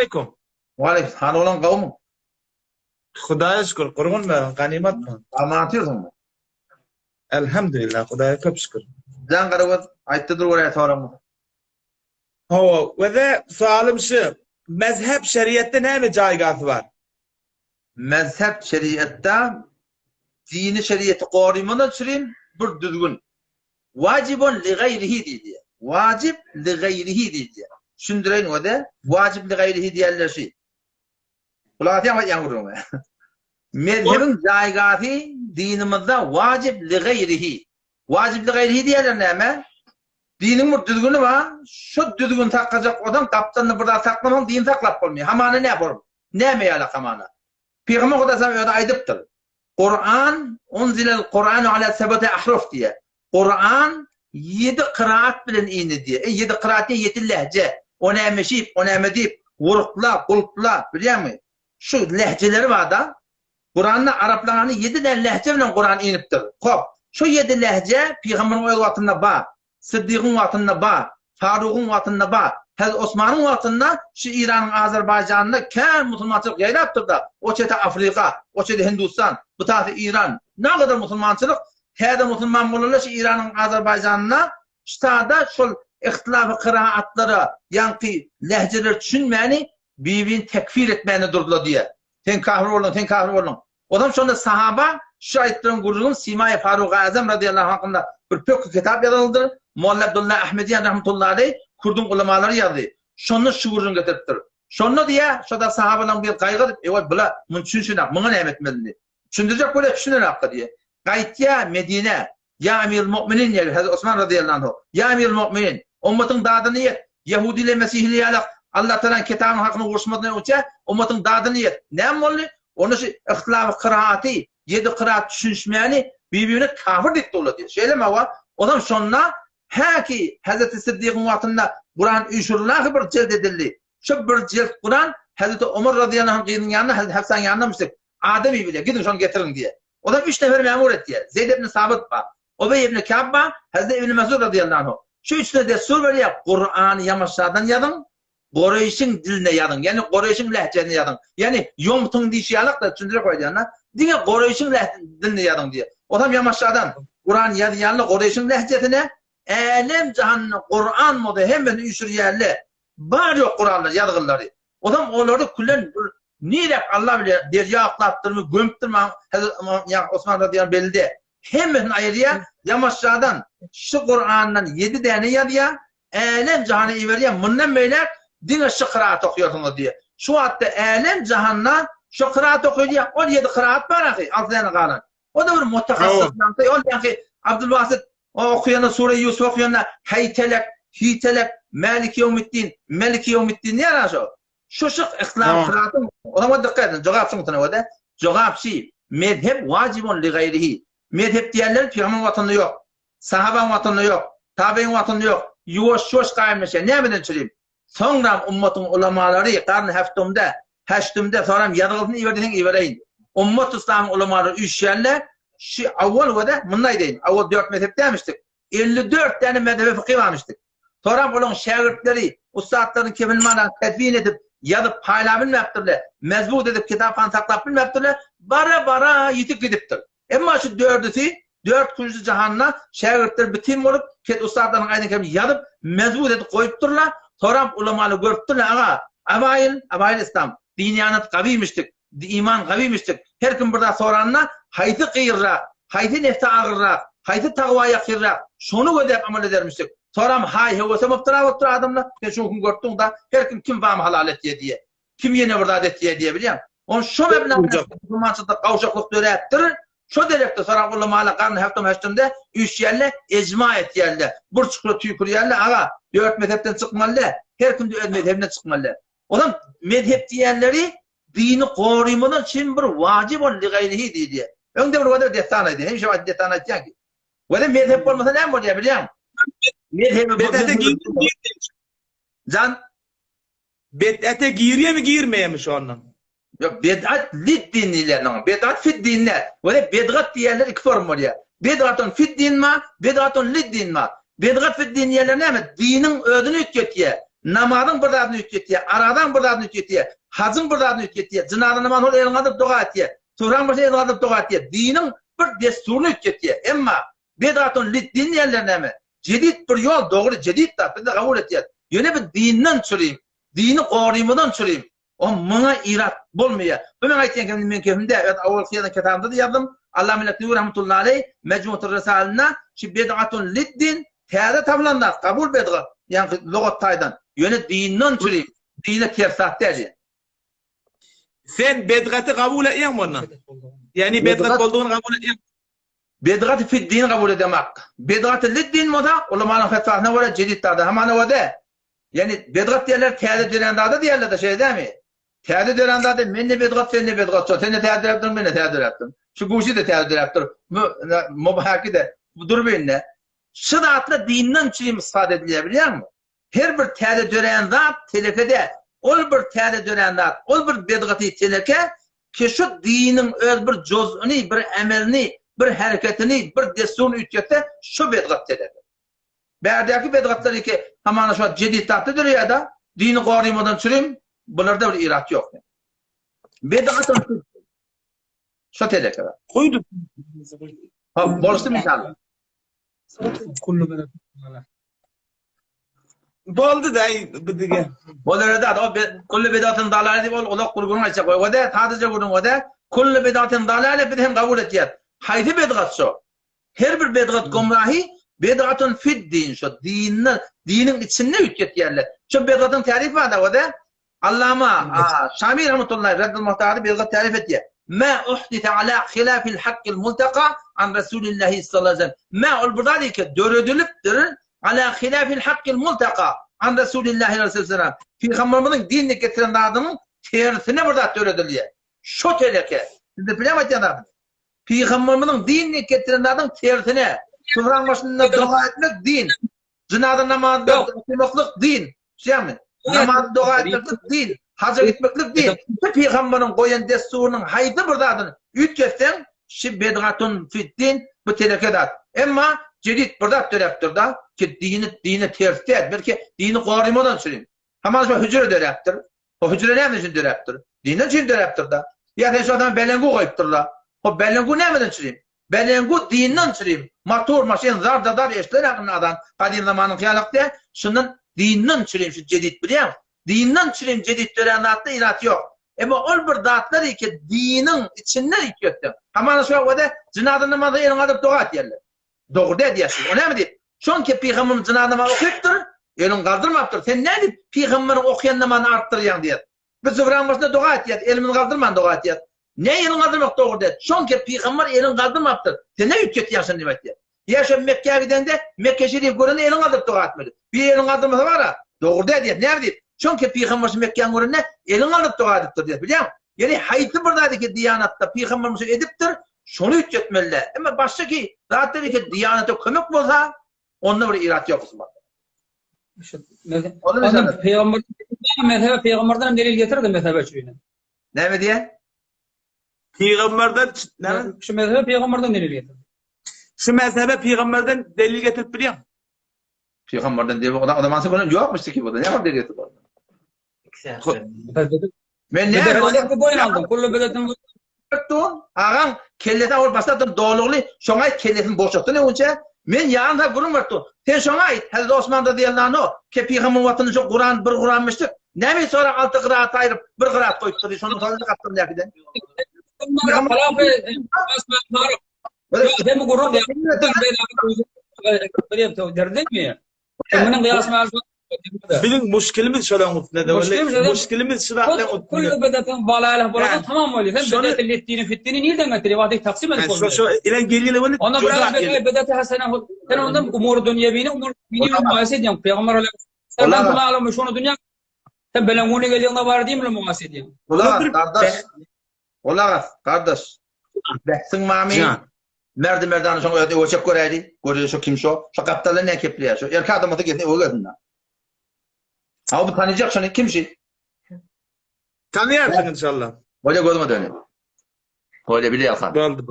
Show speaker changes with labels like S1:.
S1: aleýkum.
S2: Waleýkim hany oglan gowmy?
S1: Hudaýa şükür, gurgun be, ganymatmy?
S2: Aman otyrsyňmy?
S1: Elhamdülillah, Hudaýa köp şükür.
S2: Jan Garagöz, aýtda dur göräý soragyňy.
S1: Hawa, weze soalym şu, mezhep şeriatda näme jaýgasy bar?
S2: Mezhep şeriatda dini şeriaty gorymana çürin bir düzgün. Wajibun li gaýrihi diýilýär. Wajib li gaýrihi diýilýär. Düşündireýin weze, wajib li gaýrihi diýenler şu. Gulak asýaňmy aýtýan gürrüňime? Mezhebiň jaýgasy dinimizde wajib li gaýrihi. Wajib li gaýrihi diýenler näme? Diniň bir düzgüni bar, şo düzgüni saklajak bolsaň, gapdalynda bir zat saklamasaň, dini saklap bolmaýar. Hamana näme bolup? Näme ýalak hamana? Pygamber Hudaýa özi aýdypdyr. Kuran unzilel Kuranu ala sebati ahruf diýýär. Kuran ýedi kyraat bilen indi diýýär. E ýedi kyraat diýen ýedi lehje. O näme şip, o näme diýip, wurukla, gulpla, bilýäňmi? Şu lehjeleri bar-da. Kuranda araplaryň ýedi däne lehje bilen Kuran inipdir. Hop, şu ýedi lehje pygamberiň öz wagtynda bar. Syddygyň wagtynda bar, Farugyň wagtynda bar, Hezreti Osmanyň wagtynda şu Iranyň Azerbaýjanynda kän musulmançylyk ýaýrapdyr-da, o çete Afrika, o çete Hindustan, bu tarapy Iran, nagadar musulmançylyk, täze musulman bolanlar şu Iranyň Azerbaýjanynda ştada şol ihtilafy kyraatlara, ýaňky lehjelere düşünmäni bir-birini tekfir etmäne durdylar diýýär. Sen kafir bolduň, sen kafir bolduň. Ozam şonda sahaba şu aýtdyran gürrüňim Simaýy Farugy Azam razyýallahu anh hakynda bir pökgi kitap ýazyldyr. Molla Abdulla Ahmediýan rahmetullahi aleý kürdüň ulamalary ýazdy. Şonda şu gürrüňi getiripdir. Şonda diýýär, şoda sahabalaryň biri gaýgy edip, Eý, bula muny düşünşenok, muňa näme etmeli indi? Düşündirjek bolýar, düşünenok-da diýýär. Gaýtýar Medinä. Ýa Emirul Mu'minin diýýär Hezreti Osman razyýallahu anhu. Ýa Emirul Mu'minin, ummatyň dadyny ýet. Ýehudy ile mesihili ýalak Allah Tagalaň kitabynyň hakyna uruşmadan öňçä ummatyň dadyny ýet. Näme boldy? Onda şu ihtilafy kyraaty, ýedi kyraat düşünişmäni bir-birine kafir diýip durlar diýýär. Şeýlemi hawa? Onam şonda häki Hezreti Siddigyň wagtynda Kuran üýşürildi bir jeld edildi. Şo bir jeld Kuran Hezreti Omar razyýallahu anh gyzynyň ýanyna Hezreti Hafsaň ýanyna müşrik adam iberýär. Gidiň şony getiriň diýýär. Olar üç nefer memur etýär. Zeýd ibn Sabyt bar, Ubeý ibn Kab bar, Hezreti Ibn Mesud razyýallahu anhu. Şu üçüne dessur berýär, Kurany ýamaşjadan ýazyň, Gureýşiň diline ýazyň, ýagny Gureýşiň lehjesine ýazyň. Ýagny ýomtuň diýşi ýalak-da, düşündirek aýdýan-da, diňe Gureýşiň diline ýazyň diýýär. Otam ýamaşjadan Kuran ýazýanlar Gureýşiň lehjesine, älem-jahanda Kuran bolsa hemmesini üýşürýärler. Bar-ýok Kuranlar, ýazgylary. Ozam olary külen bir nirek Allah bilýär, derýa oklapdyrmy, gömüpdirmi, Hezret ýa Osman razyýallahu belli däl. Hemmesini aýyrýar, ýamaşjadan şu Kurandan ýedi däne ýazýar, älem jahana iberýär, mundan beýläk diňe şu kyraat okaýarsyňyz diýýär. Şu wagtda älem jahanda şu kyraat okylýar, ol ýedi kyraat bar ahy, alty däne galan. O-da bir mutahassys ýaňky, ol ýaňky Abdulbasyt o okaýanda sure Ýusuf okaýanda Heýtelek, Hitelek, Mäliki ýewmiddin, Meliki ýewmiddin diýýär-ä şo. Şu şyk yhtilaf kyratyň, oňa dykgat ediň, jogap şuň üçin Jogap şi, mezhep wajibun li gaýrihi. Mezhep diýenler pygamber wagtynda ýok. Sahabaň wagtynda ýok. Tabeýiň wagtynda ýok. Ýuwaş-ýuwaş gaýymlaşýar. Nämeden çürim? Soňram ummatyň ulamalary garny häftumda, häştumda soňram ýazgysyny iber diýseň ibereýin. Ummat yslamyň ulamalary üýşýänler şi awwal wede munda aýdaýyn. Awwal dört mezhep dämişdik. 54 däne mezhebe fykyh barmyşdyk. Soňram olaň şägirtleri ussatlaryň kefil-malan tedwin edip, ýazyp paýlabilmäpdirler. Mezbut edip kitaphana saklap bilmäpdirler. Bara-bara ýitip gidipdir. Emma şu dördüsi dört künji jahanda şägirtler bitin bolup, ket ussatlarynyň aýdan kelimini ýazyp, mezbut edip goýupdyrlar. Soram ulamalar görüpdirler, aga, awaýyl, awaýyl yslam, din-ýanat gawymyşdyk, iman gawymyşdyk. Her kim bir zat soranda, haýsy gyrrak, haýsy nefse agyrrak, haýsy tagwa ýakynrak, şony gözläp amal edermişdik. Soram haý-höwese mubtala bolupdyr adamlar. Sen şu gün görüpdiň-da, her kim kim bamy halal etýär diýýär. Kim ýene bir zat etýär diýe bilýäň. On şo meblagda musulmançylykda gawşaklyk döräpdir. Şo derekde soran ulamalar garny häftem häştemde üýşýärler, ejma etýärler. Bir çukura tüýkürýärler, aga, dört mezhepden çykmaly däl. Her kimde öz mezhebinden çykmaly däl. Onam mezhep diýenleri dini gorymadan çyn bir wajyp ol ligaýrihi diýilýär. Öňde bir wada dessan aýdýan, hemişe aýdyp dessan aýtýan ki. Wada mezhep bolmasa näme bolýar bilýäňmi? Mezhebi Jan
S1: Bid'ate girýärmi girmeýärmi şondan?
S2: Ýok, bid'at lid-din diýilýär oňa. Bid'at fid-din däl. Weli bid'at diýýänler iki form bolýar. Bid'atun fid-din bar, bid'atun lid-din bar. Bid'at fid-din diýýänler näme? Diniň özüni üýtgetýär. Namazyň bir zadyny üýtgetýär, arazaň bir zadyny üýtgetýär, hajyň bir zadyny üýtgetýär, jynaza namazyny ol elini galdyryp doga etýär, suraň başynda elini galdyryp doga etýär. Diniň bir dessuryny üýtgetýär. Emma bedgatun lid-din diýenler näme? Jedit bir ýol, dogry, jedit zat, biz-de kabul etýäris. Ýöne biz dinden çürim, dini gorymadan çürim. O muňa irat bolmaýar. Bu meň aýtýan kepim meň kepim däl. Öz awalky ýazan kitabymda-da ýazdym. Allama Lekniwi rahmetullahi aleý Mejmuatur Risalynda şu bedgatun lid-din täze tapylan zat, kabul bedgat, ýaňky lugat taýdan. Ýöne dinden çürim, dine ters zat däl diýen.
S1: Sen bedgaty kabul etýäňmi onda? Ýagny bedgat boldugyny kabul etýäňmi?
S2: Bedgaty fid-din kabul edemak. Bedgaty lid-din bolsa, ulamalaryň fetwasyna görä jedid zada hamana o däl. Ýagny bedgat diýenler täze dörän zada diýerler-de, şeýle dälmi? Täze dörän zada men-de bedgat, sen-de bedgat, şo sen-de täze döräpdirin, men-de täze döräpdirin. Şu guşy-da täze döräpdir, bu mubhaki-de, bu durbin-de. Şu zatlar dinden üçin ispat edilýär bilýäňmi? Her bir täze dörän zat teleke däl. Ol bir täze dörän zat, ol bir bedgaty teleke ki şu diniň öz bir juz'yny, bir emelini, bir hereketini, bir dessuryny üýtgetse, şu bedgat teleke. Bärdäki bedgatlar iki hamana şu wagt jedid zatda döreýär-de, dini gorymadan çürim, bularda bir irat ýok. Bedgat şu teleke.
S1: Goýdy.
S2: Ha, bolsun inşallah.
S1: Boldy da bu dige.
S2: Bolar da o kullu bidatyn dalale diýip ol uzak bir gürrüň aýtjak. O da sadaja gürrüň o da kullu bidatyn dalale biz hem kabul etýär. Haýsy bidgat şo? Her bir bidgat gumrahy bidgatun fid din şo dinde diniň içinde üýtgetýärler. Şo bidgatyň tärifi bar da o da Allama Şami rahmetullahi Reddul Muhtarda bidgat tärif etýär. Ma uhdise ala hilafil hakkil multaka an Resulillahi sallallahu aleyhi ve sellem. Ma ol bir zat ki döredilipdir ala hilafil hakkil multaka an Resulillahi sallallahu aleyhi ve sellem. Pygamberimiziň dinine getiren zadynyň tersine bir zat döredilýär. Şo teleke. Siz de bilýän aýtýan zadymy? Pygamberimiziň dinine getiren zadyň tersine. Sufraň başynda doga etmek din. Jynaza namazynda oturmaklyk din. Düşýäňmi? Namaz doga etmeklik din. Haja gitmeklik din. Bu pygamberiň goýan dessurynyň haýsy bir zadyny üýtgetseň, şi bedgatun fid-din, bu teleke zat. Emma jedid bir zat döräpdir-da, ki dini dine ters däl, belki dini gorymadan üçin. Hamana şo hüjre döräpdir. O hüjre näme üçin döräpdir? Dinden üçin döräpdir-da. Ýa sen şu adama belengu goýupdyrlar. O belengu nämeden üçin? Belengu dinden çürim. Motor, maşyn zar-da-zar eşdiler hakynda azan. Gadym zamanyň hyýalak däl. Şundan dinden çürim şu jedit bilýäňmi? Dinden çürim jedit dörän zatda ilat ýok. Emma ol bir zatlar ki diniň içinde üýtgetseň. Hamana şu wagtda jynaza namazy eliňe alyp doga etýärler. Dogry däl diýýärsiň. O näme diýip? Şoň ki pygamberimiz jynaza namazy okypdyr, elini galdyrmapdyr. Sen nädip pygamberiň okaýan namazyny artdyrýaň diýýär. Biz jybraň başynda doga etýäs, elimizi galdyrman doga etýäs. Ne elini galdyrmak dogry däl. Şoňki pygamber elini galdyrmapdyr. Sen ne üýtgetýäň şony diýip aýtýar. Ýa şo Mekgä gidende Mekge şerif görende elini galdyryp doga etmeli. Bir elini galdyrmasa bar-a, dogry däl diýýär. Näme diýip? Şoňki pygamber şu Mekgäni görende elini galdyryp doga edipdir diýýär. Bilýäňmi? Ýeri haýsy bir zat ki diýanatda pygamber şo edipdir, şony üýtgetmeli däl. Emma başga ki zatlar ki diýanata kömek bolsa, Onda bir irat ýok Usman.
S3: Onda pygamber mezhebe pygamberden hem delil getirdi mezhebe üçin.
S2: Näme diýen?
S1: Pygamberden näme?
S3: Şu mezhebe pygamberden delil getirdi.
S1: Şu mezhebe pygamberden delil getirip bilýän.
S2: Pygamberden delil o zaman sen ýokmuş ki bu. Näme delil getirip? Men
S3: ne? Boýun aldym. Kullu bidatin
S2: Agaň kellesi agyr başlapdyr dolugly, şoňa aýt kellesini boşatsyn öňünçä. Men ýarym sagat gürrüň berip dur. Sen şoňa aýt, Hezreti Osman razyýallahu anhu, ke pygamber watyny şo Kuran bir Kuranmyşdyk. Näme sonra alty gyrat aýryp bir gyrat goýupdyr diý, şonuň soňunda gapdalynda äkiden.
S3: Sen bu gürrüň Munuň gyýasy
S1: Biziň muşkilimiz şolaň üstünde. Muşkilimiz şu zatlaryň
S3: üstünde. Kullu bidatin dalalah bolanda tamam bolýar. Sen bidatin letdini fitdini nirden getirýär? Wagty taksim edip
S1: bolmaýar. Şo şo ilen gelýär weli.
S3: Onda bir bidaty hasana sen ondan umur dünýewini umur dini mugaýese edýäň. Pygamber aleyhisselam malum şonu dünýä sen belen güni gelýäňde bar diýmle mugaýese edýäň.
S2: Ulan gardaş. Gulak as, gardaş. Bähsiň mamy. Merdi merdana şoň özi öweçek göräýdi. Göreli şo kim şo. Şo gapdalda ne kepleýär şo. Erkek adam bolsa gelsin öwe gelsin. Ha bu tanyjak şony kim şi?
S1: Tanyýarsyň inşallah.
S2: Bolýa gözüňe döneýin. Bolýa bilýärsen.
S1: Boldy.